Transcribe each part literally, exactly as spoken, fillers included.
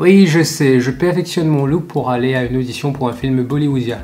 Oui, je sais, je perfectionne mon look pour aller à une audition pour un film bollywoodien.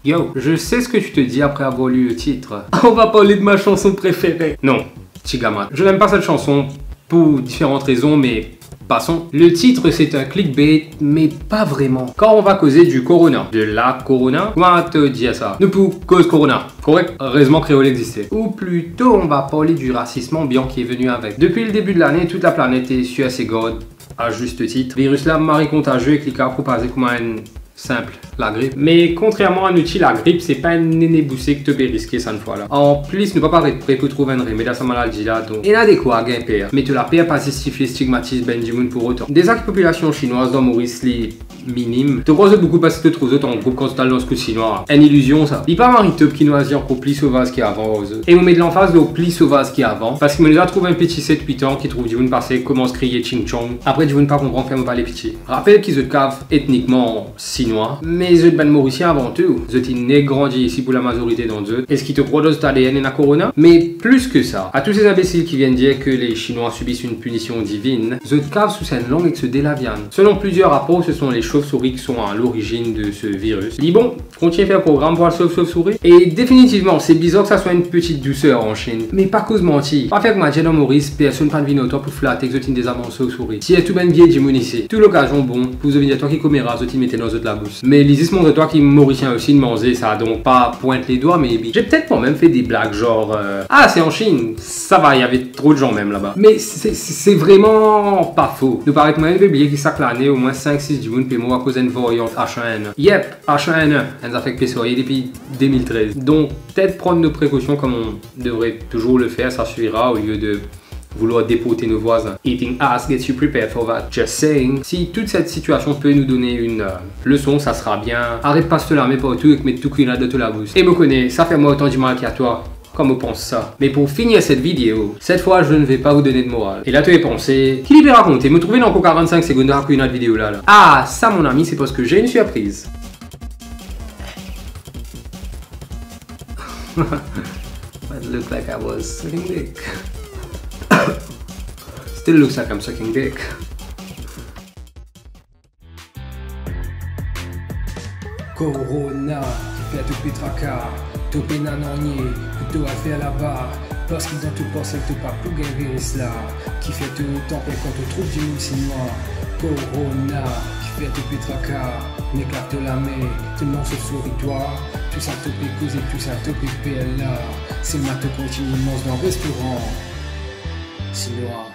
Yo, je sais ce que tu te dis après avoir lu le titre. On va parler de ma chanson préférée. Non, ti gamat. Je n'aime pas cette chanson pour différentes raisons, mais passons. Le titre, c'est un clickbait, mais pas vraiment. Car on va causer du corona. De la corona? Kouma to dir sa? Nou pou koz corona, korek? Erezman kreol existe. Ou plito, on va parler du racisme ambiant qui est venu avec. Depuis le début de l'année, toute la planète est sur ses gardes. À juste titre. Viris la mari kontazie ek li kapav propaze kouma enn sinp lagrip. Me kontrerman a nou ti lagrip, se pa enn nene bouse ki to pe riske sa fwa la. Anplis, nou pa paret pre pou trouv enn remed a sa maladi la, donk ena dekwa gagn per. Me to laper pa zistifie stigmatiz bann dimoun pou otan. Deza ki popilasion sinwaz dan Moris li minim, to krwar zot boukou paski to trouv zot an group kan zot al dan skout sinwa. Enn ilizion sa. Li pa mari top ki nou azir ankor pli sovaz ki avan ar zot. E mo met lanfaz lor pli sovaz ki avan, paski mo deza trouv enn piti set wit an ki trouv dimoun pase, komans kriye ching chong. Apre dimoun pa konpran fer mo pale piti. Rapel ki zot kav etnikman sinwa, me zot bann Morisien avan tou. Zot inn nek grandi isi pou lamazorite dan zot. Eski to krwar dan zot A D N ena korona? Me plis ki sa, a tou se inbesil ki vinn dir ke les Chinois subissent une punition divine, zot kav sous enn lang ek so de laviann. Selon plusieurs rapports, ce sont les chauves-souris qui sont à l'origine de ce virus. Li bon, kontign fer program pou al sov sovsouri. E definitivman, se bizar ki sa swa enn piti douser an Chinn. Me pa koz manti. Pa fer kouma dir dan Moris, personn pa'nn vinn otan pou flat ek zot inn deza manz sovsouri. Sirtou bann vie dimoun isi. Tou lokazion bon pou zot vinn dir twa ki komera zot inn mete dan zot labous. Me li zis montre twa ki Morisien osi inn manze sa, donk pa pwint ledwa, maybe. J'ai peut-être moi-même fait des blagues genre, euh, ah, c'est en Chine, ça va, il y avait trop de gens même là-bas. Me se, se, se vreman pa fo. Nou paret mwayin pe bliye ki sak lane, omwin sink sis dimoun pe mor akoz enn variant H un N un. Yep, H un N un, enn zafer ki pe sarye depi de mil trez. Donk, peut-être prendre nos précautions comme on devrait toujours le faire, ça suffira, au lieu de vouloir déporter nos voisins. Eating ass gets you prepared for that. Just saying. Si toute cette situation peut nous donner une, euh, leçon, ça sera bien. Arret pas to lame partou ek met tou kwinnad dan to labous. E mo kone, sa fer mwa otan dimal ki a twa. Kan mo pans sa. Me pou finir set video, cette fois, je ne vais pas vous donner de morale. E la to pe panse, ki li pe rakonte? Mo trouve ena ankor karant-sink segonn dan sa kwinnad video la, la. Ah, ça, mon ami, c'est parce que j'ai une surprise. It looked like I was sucking dick. Still looks like I'm sucking dick. Korona, ki fer to pe traka, to pena nanye pou to al fer laba, paski dan to pans to pa pou gagn viris la, ki fer to otan per kan to trouv dimoun sinwa. Korona, ki fer to pe traka, nek lav to lame, to manz sovsouri twa, tou sa to pe koze, tou sa to pe per la, selman to kontign manz dan restoran sinwa.